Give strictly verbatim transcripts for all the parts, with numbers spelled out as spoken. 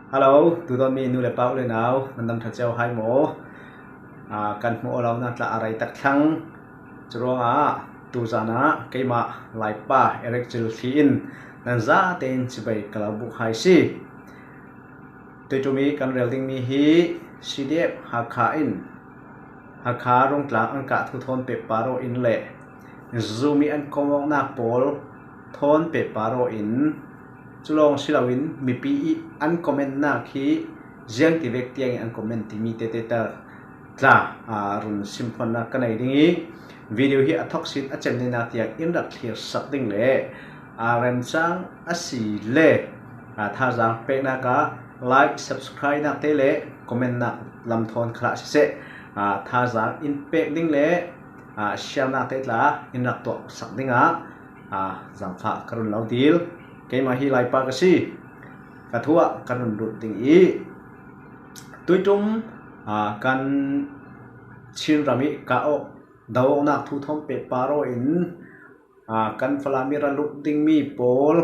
Hello, tu dawn mi nu le pa u le nau, nan dam ṭha cio hai maw? Aa, kan hmuh aw lo na tla a rei tak thlang. Churuangah tuzanah keimah Laipa Eric Cil Thli in nan zatein chibai ka lo buk hai si. Tuiṭum i kan rel ding mi hi C D F Hakha in Hakha Rungtlang an kah thu thawn pehpar aw in le Zoom i an kawmawknak pawl thawn pehpar aw in, cu lawng si loin mipi i an commentnak hi ziang tivek tiangin an comment timi tete ta tla, aa, run simphuannak ka nei ding i, video hi a thawksin a cemnenak tiang in rak thlir sak ding le, aa, remcang a si le, aa, thazaang peknak ah like, subscribe nak te le comment nak lam thawn khalah siseh, aa, thazaang in pek ding le, aa, share nak te tla in rak tuah sak dingah, aa, zaangfah ka run lo dil. Keimah hi Laipa ka si. Ka thu ah ka run lut ding i, tuiṭum, aa, kan Chin ram i kah awk, do awknak thu thawn pehpar aw in, aa, kan Falam i ra lut ding mi pawl,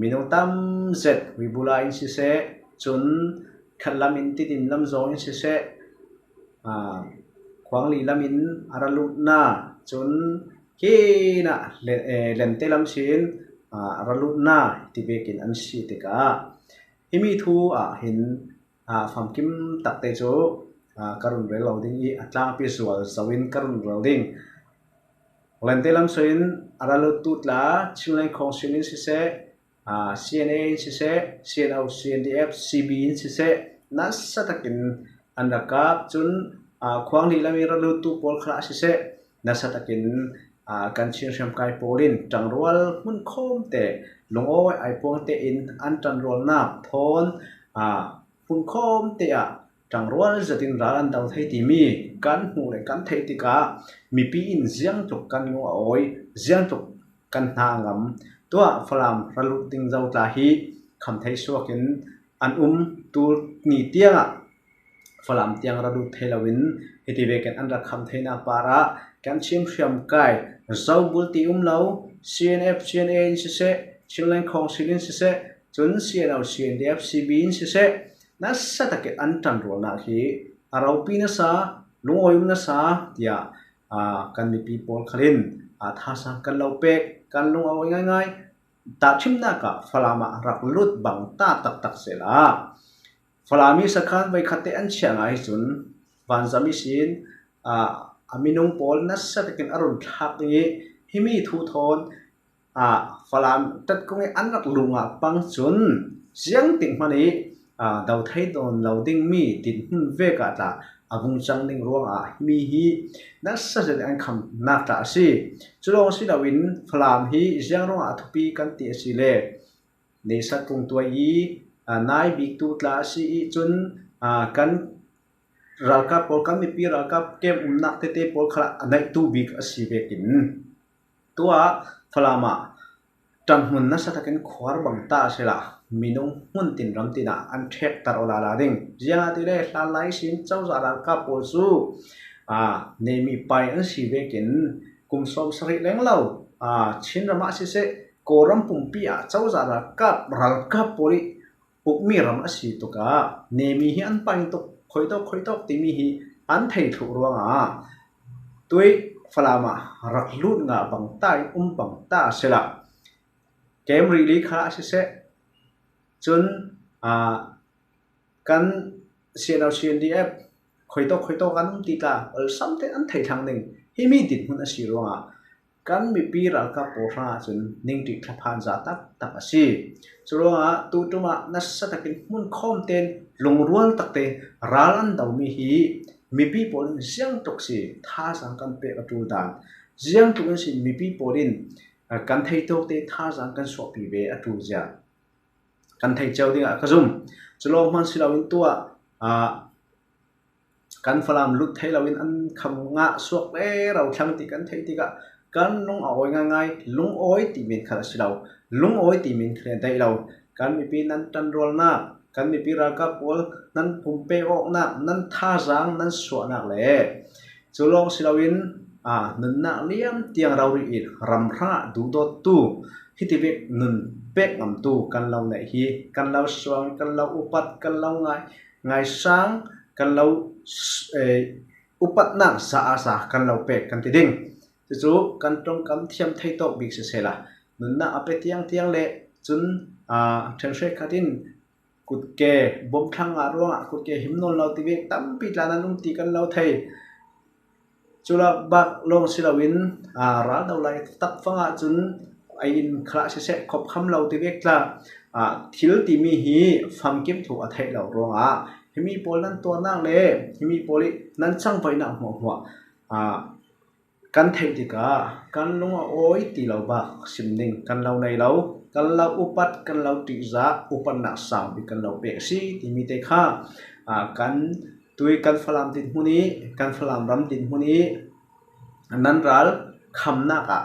minung tam zet Wibula in siseh, cun khatlam in Tidim lam zawng in siseh, aa, Khuangli lam in a ra lutna, cun khin ah Len-, eh, Lente lam sin, aa, a ra lutna ti vekin an si tikah himi thu ah hin, aa, famkim takte cu, aa, ka run rel lo ding i a tlangpi zual zo in ka run rel ding. Lente lam sin a ra luttu tla Chinland Council in siseh, aa, C N A in siseh, C N O, C N D F, C B in siseh, nasa takin an rak kap. Cun, aa, Khuangli lam i ra luttu pawl khalah siseh, nasa takin, aa, kan Chin hriamkai pawl in ṭangrual hmun khawmte, lungawi aipuang tein an ṭanrualnak thawn, aa, hmun khawmte ah ṭangrual zetin ral an do thei timi kan hmuh le kan theih tikah mipi in ziangtluk kan lung a awi, ziangtluk kan hna a ngam. Tuah Falam ra lut ding zo tla hi khamthei suak in an um. Tu ni tiangah Falam tiang ra lut thei loin hiti vekin an rak khamtheinak parah kan Chin hriamkai, Zobul ti um lo, C N F, C N A in siseh, Chinland Council in siseh, cun C N O, C N D F, C B in siseh, nasa takin an ṭanrualnak hi a ropi nasa, lungawi um nasa tiah, aa, kan mipi pawl khal in, aa, thazaang kan lo pek, kan lung a awi ngaingai. Tahṭhimnak ah Falam ah rak lut bang ta taktak sehla, Falam i sakhan veikhatte an chiah ngah hi cun vanzam ihsin, aa, a minung pawl nasa takin a run thlak ding i, himi thu thawn, aa, Falam ṭatkung i an rak lung ah pang cun ziangtik hmanh i, aa, do thei nawn lo dingmi dinhmun vek ah tla a vung cang ding ruangah himi hi nasa zet an khamnak tla a si. Cu lawng si loin Falam hi ziang ruangah a thupi kan ti a si le, neihsa kungtuai i, aa, nai biktu tla a si i cun, aa, kan ralkap pawl, kan mipi ralkap kem umnak tete pawl khalah a neihtu bik a si vekin, tuah Falam ah ṭanhmun nasa takin khuar bang ta a si la, minung hmun tin ram tin ah an ṭhekter aw lala ding. Ziangahtile hlanlai ihsin cozah ralkap pawl cu, aa, neimi pai an si vekin kum sawm sarih leng lo, aa, Chin ram ah siseh, Kawlram pumpi ah cozah ralkap, ralkap pawl i ukmi ram a si tuk ah neimi hi an paing tuk, khoi tawk, khoi tawk timi hi an thei thluh ruangah tuih Falam ah rak lut ngah bang ta i um bang ta a si la, kem rili kha a siseh, cun, aa, kan C N O, C N D F khoi tawk, khoi tawk an um ti tla olsam tein an thei thlang ding. Himi dinhmun a si ruangah kan mipi ralkap pawl hrangah cun ningṭih thlaphan za taktak a si. Curuangah tuṭum ah nasa takin hmun khawm tein lungrual tak tein ral an domi hi mipi pawl in ziangtluk si thazaang kan pek a ṭul dan, ziangtluk in si mipi pawl in, aa, kan theitawk te thazaang kan suahpi ve a ṭul zia kan thei cio dingah ka zum. Cu lawng hman si loin tuah, aa, kan Falam lut thei loin an kham ngah suak rero thlang ti kan theih tikah kan lung a awi ngaingai, lungawi ti min khal a si lo, lungawi ti min khal a daih lo. Kan mipi nan ṭanrualnak, kan mipi ralkap pawl nan pumpe awknak, nan thazaang nan suahnak le cu lawng si loin, aa, nunnak liam tiang rori in ram hrangah duhdawttu hiti vek nun pek ngamtu kan lo neih hi, kan lo suang, kan lo upat, kan lo ngai, ngaisang, kan lo, eh, upatnak sa a sa kan lo pek kan ti ding. Cucu kan ṭongkam thiam thei tawk bik sisela, nunnak a pe tiangtiang le cun, aa, ṭhenhre khat in kutke bawmthlang ngah ruangah kutke him nawn lo ti vek tampi tla nan um ti kan lo thei. Cu lak bak lawng si loin, aa, ral do lai tak fangah cun ei in khalah siseh, khopkham lo ti vek tla, aa, thil timi hi famkim thu a theih lo ruangah himi pawl nan tuarnak le himi pawl i nan cangvaihnak hmuahhmuah, aa, kan theih tikah kan lung a awi ti lo bak sim ding kan lo nei lo, kan lo upat, kan lo ṭihzah, upatnak sang bik kan lo pek a si timi te kha, aa, kan tui kan Falam dinhmun i, kan Falam ram dinhmun i nan ral khamnak ah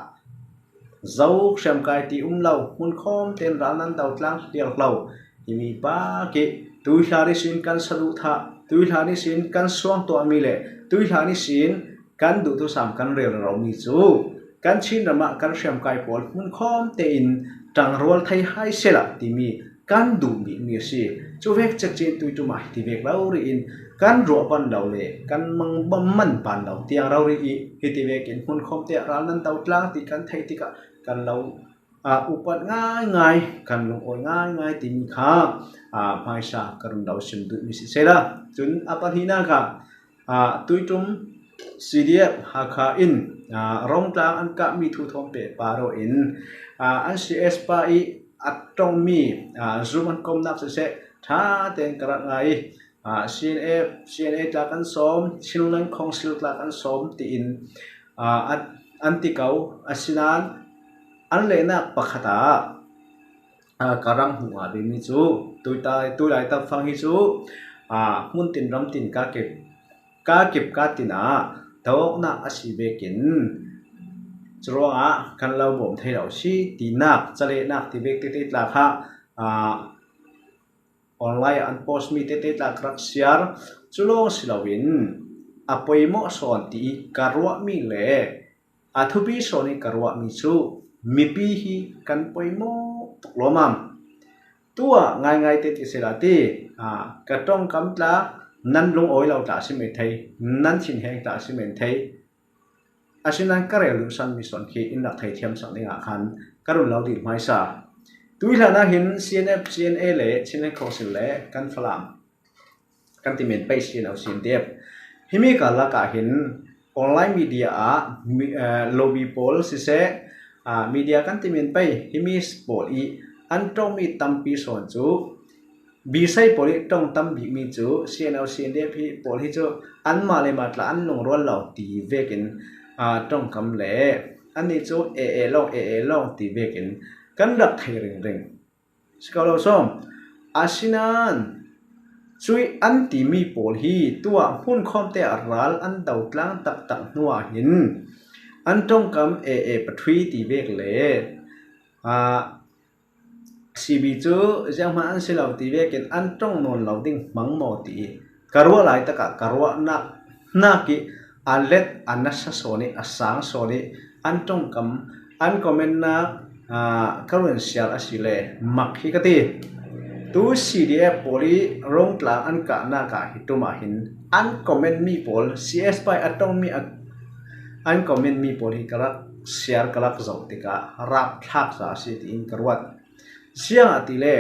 zo hriamkai ti um lo, hmunkhawm tein ral nan do tlang hlialhlo. Himi bak i tuihlan ihsin kan saduhthah, tuihlan ihsin kan suangtuahmi le tuihlan ihsin kan duhthusam kan relromi cu kan Chin ram ah kan hriamkai pawl hmunkhawm tein ṭangrual thei hai sehla timi kan duh bikmi a si. Cu vek cekci in tuiṭum ah hiti vek rori in kan ruah pan lo le kan mang man pan lo tiang rori i hiti vekin hmunkhawm te ah ral nan do tlang ti kan theih tikah kan lo, aa, upat ngaingai, kan lungawi ngaingai timi kha, aa, hmaisa ka run lo sim duhmi sisela. Cun a pahnihnak ah, aa, tuiṭum C D F Hakha in, aa, Rongtlang an kahmi thu thawm pehpar aw in, aa, an C S pa i a ṭongmi, aa, zum an komnak siseh ṭha tein ka rak ngai i, aa, C N F, C N A tla kan sawm, Chinland Council tla kan sawm tiin, aa, an, an ti ko. Asinain an lehnak pakhat ah, aa, ka rang hmuh a dingmi cu tuitai, tulai tam fang hi cu, aa, hmun tin ram tin ka kip, ka kip ka tin ah tawknak a si vekin curuangah kan lo bawm thei lo si tinak, calehnak ti vek tete tla kha, aa, online ah an post mi tete tla ka rak siar. Cu lawng si loin a poimawh sawn ti i ka ruahmi le a thupi sawn i ka ruahmi cu mipi hi kan poimawh tuk lawmam. Tuah ngaingai te ti sela ti, aa, ka ṭongkam tla nan lungawi lo tla a si men thei, nan thinheng tla a si men thei. Asinain ka rel duhsanmi sawn khi in rak thei thiamsak dingah khan ka run lo dil hmaisa. Tuihlan ah hin C N F, C N A le Chinland Council le kan Falam kan ti men pei C N O C N D F. Himi karlak ah hin online media ah mi, eh, lobby pawl siseh, ah, media kan ti men pei himi pawl i an ṭongmi tampi sawn cu Bisai pawl i ṭong tam bikmi cu C N O C N D F hi pawl hi cu anmah le mah tla an lungrual lo ti vekin, aa, ṭongkam le annih cu A A lawng, A A lawng ti vekin kan rak thei ringring. Si ko lo sawm. Asinain cuih an timi pawl hi tuah hmunkhawmte ah ral an do tlang taktak hnuah hin an ṭongkam A A pathui ti vek le, aa, C B cu zianghman an si lo ti vekin an ṭong nawn lo ding hmang maw ti i ka ruah laitak ah ka ruahnak hnak i a let a nasa sawn i a sang sawn i an ṭongkam an commentnak, aa, ka run siar a si le mak hi ka ti. Tu C D F pawl i Rongtlang an kahnak ah hi ṭum ah hin an comment mi pawl C S pa i a ṭongmi a an comment mi pawl hi ka rak siar ka rak zoh tikah rapthlak za a si tiin ka ruat. Ziangahtile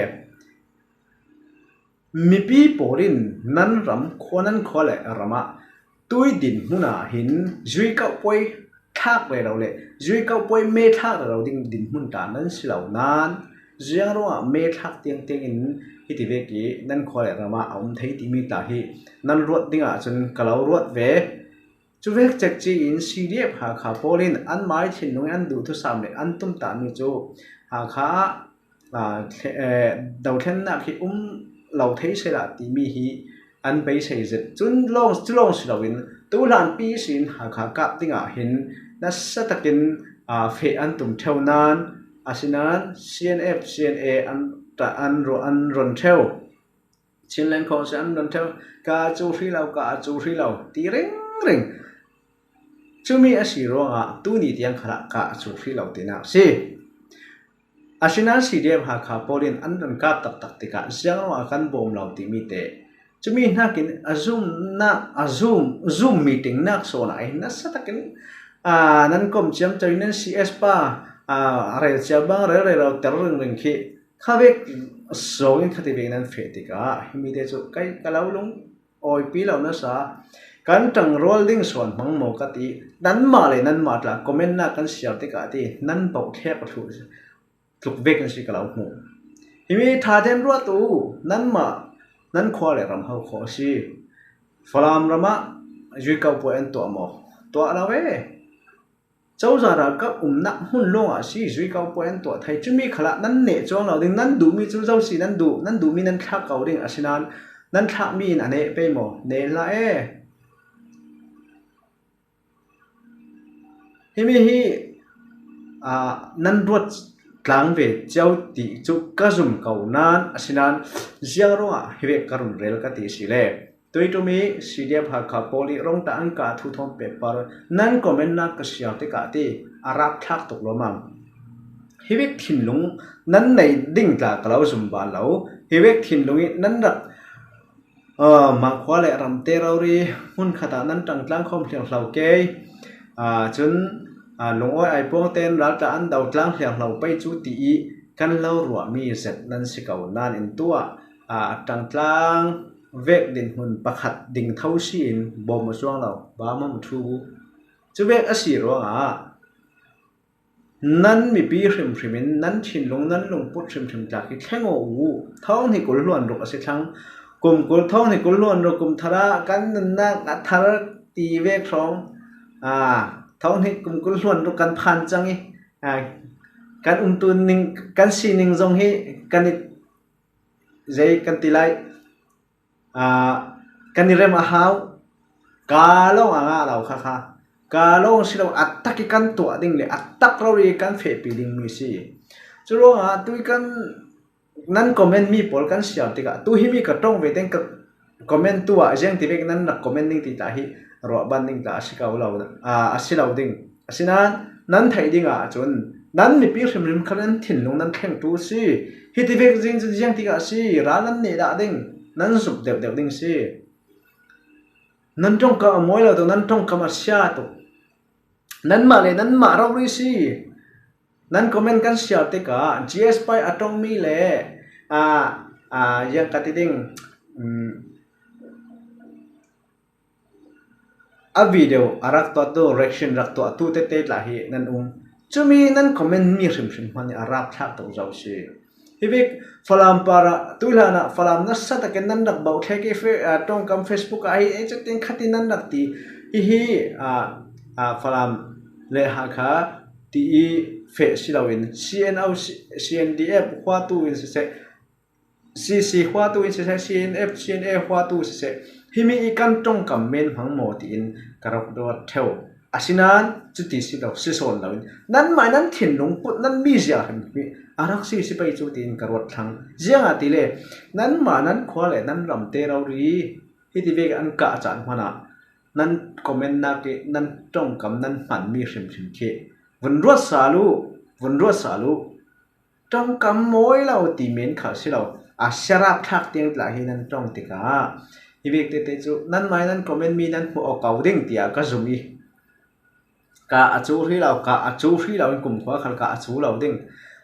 mipi pawl in nan ram khua, nan khua le ram ah tui dinhmun ah hin zuikauh puai thlak rero le zuikauh puai me thlak rero ding dinhmun tla nan si lo nain ziang ruangah me thlak tiangtiang in hiti vek i nan khua le ram ah a um thei timi tla hi nan ruat dingah cun ka lo ruat ve. Cu vek cekci in C D F Hakha pawl in anmai thinlung i an duhthusam le an tumtahmi cu Hakha ah, aa, thlen-, eh, dothlennak hi um lo thei sehla timi hi an beisei zet. Cun lawng, cu lawng si loin tuhlanpi ihsin Hakha kap dingah hin nasa takin, aa, feh an tum ṭheu nain, asinain C N F, C N A an, an, an run ṭheu. Chinland Council an run ṭheu, ka cu hrih lo, ka cu hrih lo ti ringring. Cumi a si ruangah tuni tiang khalah ka cu hrih lo tinak a si. Asinan C D F Hakha pawl in an rawn kap taktak tikah ziang ruangah kan bawm lo tih mite. Chumi hnakin a Zoom nak, a Zoom, Zoom meeting nak sawnah hin nasa takin, a, nan kawm chiam chauhin nan C S pa, a, rel chiam bang rel rel lo ter ringring khi kha vek zawngin khati vek nan feh tikah hi mite chu kai ka lo lung awipi lo nasa, kan ṭangrual ding sawn hmang maw ka ti, nanmah leh nanmah tla comment nak kan siar tikah ti, nan bauh thlek thluh tluk vekin si ka lo hmu. Himi ṭha den ruat u, nanmah nan khua leh ram ho khawh a si. Falam ramah Zuikau puai an tuah maw? Tuah lo e. Cozah ralkap umna hmun lawngah si Zuikau puai an tuah thei. Chumi khalah nan neh chuang lo ding, nan duhmi chu zosi nan duh, nan duhmi nan thlak ko ding, asinan nan thlak mi in a neh pei maw? Neh hlah e. Himi hi, a, nan ruat tlang ve chiau tih chu ka zum ko nan, asinan ziang ruangah hi vek ka run rel ka ti si le. Tuitumi C D F Hakha pawl i rawng ta an kah thu thawm paper nan comment nak ka siar tikah ti a rak thlak tuk lo mam. Hi vek thinlung nan nei ding tla ka lo zum ban lo. Hi vek thinlung i nan rak Aw, Mangkhua leh Ramte rori hmun khatah nan ṭangtlang khawm hliang hlo kei. Aa, chun, aa, Lungawi Aipuangte an ral tla an do tlang hliang hlo pei chu ti i kan lo ruahmi zet nan si ko nan in tuah, aa, ṭangtlang vek dinhmun pakhat ding tho si in bawm a chuang lo, bawm a thu. Chu vek a si ruangah, nan mipi hrimhrimin nan thinlung nan lungput hrimhrim tla khi thleng aw u. Thawng hnih kul hluan ruk a si thlang. Kum kul, thawng hnih kul hluan ruk kum thara kan nunnak a thar ti vek hrawng. A, thawng hnih kum kul hluan ruk kan phan chang i, a, kan umtu ning, kan sining zong hi kan i zei kan ti lai. A, kan i rem a hau. Ka lawng a ngah lo kha kha. Ka lawng si lo, a tak i kan tuah ding le a tak rori kan fehpi ding mi si. Chu ruangah tui kan nan comment mi pawl kan siar tikah tu himi ka ṭawng ve teng ka comment tuah ziang ti vek nan rak comment ding ti tla hi ruah ban ding tla a si ko lo, a, a si lo ding. Asinan nan theih dingah chun nan mipi hrimhrim kha nan thinlung nan thlengtu si. Hiti vek zing chu ziang tikah si, ral nan neh dah ding, nan zup deuh deuh ding si. Nan ṭawngkam a mawi lo tuk, nan ṭawngkam a sia tuk. Nanmah le nanmah rori si. Nan comment kan siar tikah G S pai a ṭawng mi le, a, a, ziang ka ti ding, um, a video a rak tuahtu, reaction rak tuahtu tete tla hi nan um. Chumi nan comment mi hrimhrim hmanh hi a rak thlak tuk zo si. Hi vek Falam parah, tuihlanah Falam nasa takin nan rak bauh thlek i fe-, a, ṭawngkam Facebook ah hi, ei, chutin khatin nan rak ti. Hihi, a, a, Falam le Hakha ti i feh si loin, C N O, C-, C N D F huatu in siseh, C C huatu in siseh, C N F, C N A huatu siseh, himi i kan ṭawngkam men hmang maw tiin ka rak ruat theu. Asinan chuti si lo, si sawn loin, nanmah nan thinlung put, nan mizia hrim hi a rak si si pei chu tiin ka ruat thlang. Ziangahtile, nanmah nan khua le nan ramte rori hiti vek an kah chan hmanah nan comment nak i nan ṭawngkam nan hman mi hrimhrim khi vun ruat sal u, vun ruat sal u. Ṭawngkam mawi lo ti men khal si lo, a serap thlak tiang tla hi nan ṭawng tikah hi vek tete chu nanmah nan comment mi nan hmuh aw ko ding tia ka zum i, ka a chu hri lo, ka a chu hri lo in kumkhua khal ka a chu lo ding.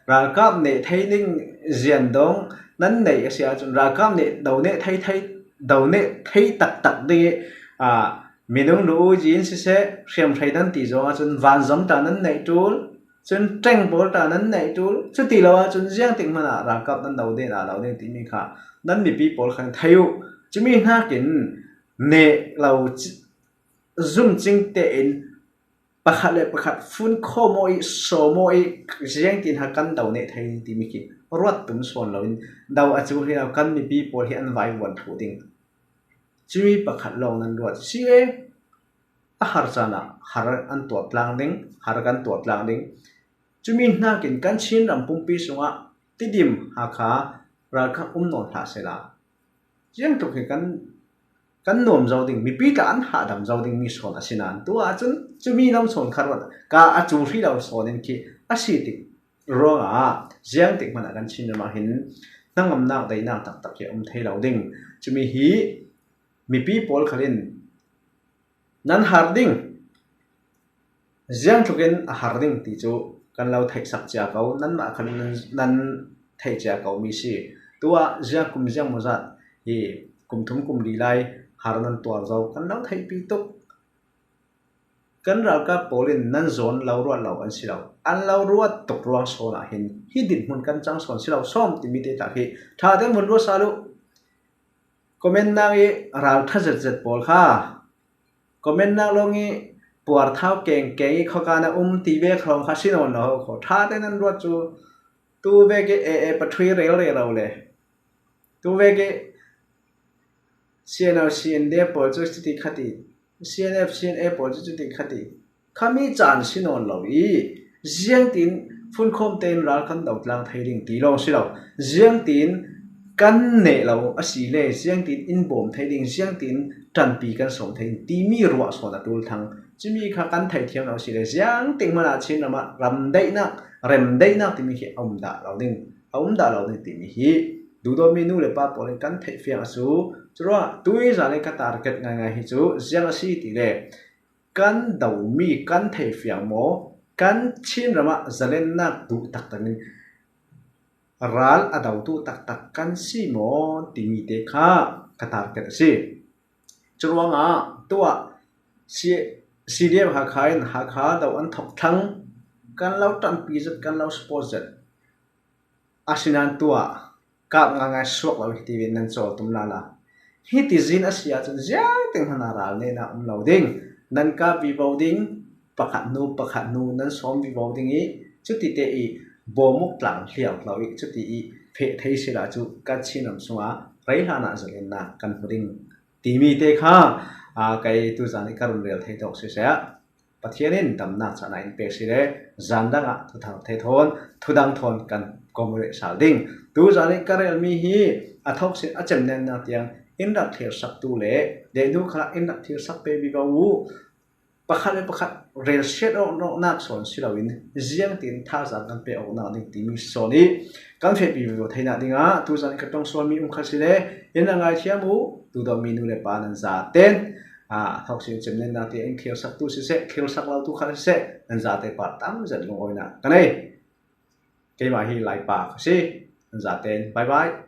Ralkap neh thei ding zian dong nan neih a si ahcun ralkap neh do neh thei thei, do neh thei taktak ding i, a, minung lu u zin siseh, hriamhrei nan ti zong ahcun vanzam ta nan neih ṭul. Cun ṭeng pawl ta nan neih ṭul. Cuti lo ahcun ziangtik hmanah ralkap nan do deh dah lo ding timi kha nan mipi pawl khan thei uh. Cumi hnakin neh lo ci-, zumcing tein pakhat le pakhat fun khawm aw i, sawm aw i, ziangtin ha kan do neh thei timi khi ruat tum sawn loin do a cu hi lo, kan mipi pawl hi an vai vuan thluh ding. Cumi pakhat lawng nan ruat si e. A har caan ah har an tuah tlang ding, har kan tuah tlang ding. Cumi hnakin kan Chin ram pumpi sungah Tidim Hakha ralkap um nawn hlah sehla, ziangtluk hi kan, kan nuam zo ding, mipi tla an hahdam zo ding mi sawn a si nain, tu ahcun cumi lam sawn kha ruat, ka a cu hri lo sawn in khi a si tik ruangah ziangtik hmanah kan Chin ramah hin hnangamnak deinak taktak hi a um thei lo ding. Cumi hi mipi pawl khalin nan har ding, ziangtlukin a har ding ti cu kan lo theihsak cia ko, nanmah khalin nan, nan theih cia ko mi si. Tuah ziang kum ziang maw zat hi kum thum kum li lai har nan tuar zo kan lo theihpi tuk. Kan ralkap pawl in nan zawn lo ruat lo an si lo. An lo ruat tuk ruang sawn ah hin hi dinhmun kan cang sawn si lo sawm timi te tak hi ṭha tein vun ruat sal uh. Comment nak i ral ṭha zetzet pawl kha comment nak lawng i puarthau kengkeng i khuaka na um ti ve kha lawng kha si nawn lo ho kho. Ṭha tein nan ruat cu tu vek i A A pathui rel rero le tu vek i C N O, C N D pawl cu cuti kha ti, C N F, C N A pawl cu cuti kha ti, khami caan si nawn lo i, ziangtin funkhawm tein ral kan dotlang thei ding ti lawng si lo, ziangtin kan neh lo a si le, ziangtin in bawm thei ding, ziangtin ṭanpi kan sawm thei ding timi ruah sawn a ṭul thlang. Cumi kha kan theithiam lo a si le, ziangtik hmanah Chin ramah ram daihnak, rem daihnak timi khi a um dah lo ding, a um dah lo ding timi hi duhdawtmi nu le pa pawl in kan theih fiang a si. Curuangah tuizan in ka target ngaingai hi cu ziang a si ti le kan domi kan thei fiang maw, kan Chin ramah zalennak duh taktak in ral a dotu taktak kan si maw timi te kha ka target a si. Curuangah tuah C-, C D F Hakha in Hakha do an thawk thlang, kan lo ṭanpi zet, kan lo support zet. Asinain tuah kap ngaingai suak lo hi tivin nan cawl tum lala. Hiti zin a si ahcun ziangtik hmanh ah ral nehnak um lo ding. Nan kap vivo ding, pakhat hnu, pakhat hnu nan sawm vivo ding i, cuti te i bawmuk tlang hliau lo i, cuti i feh thei sila cu kan Chin ram sungah rei hlanah zalennak kan hmu ding timi te kha, aa, kei tuzan i ka run rel thei tawk siseh, Pathian in damnak cahnak in pek si le, zan dang ah thuthang thei thawn, thudang thawn kan kawm reh sal ding. Tuzan i ka relmi hi a thawk sin a cemnennak tiang in rak thlir sak tu le, dehnu khalah in rak thlir sak pe vivo u, pakhat le pakhat relsiat awk, awknak sawn si loin, ziangtin thazaang kan pe awknak ding timi sawn i kan fehpi vivo theinak dingah tuzan i ka ṭong sualmi um kha si le, in a ngaithiam u, duhdawtmi nu le pa nan zaten, aa, thawk sin cemnennak tiang in thlir sak tu siseh, thlir sak lo tu kha siseh, nan zate par tam zet lungawinak ka nei. Keimah hi Laipa ka si. Nan zaten, bye bye.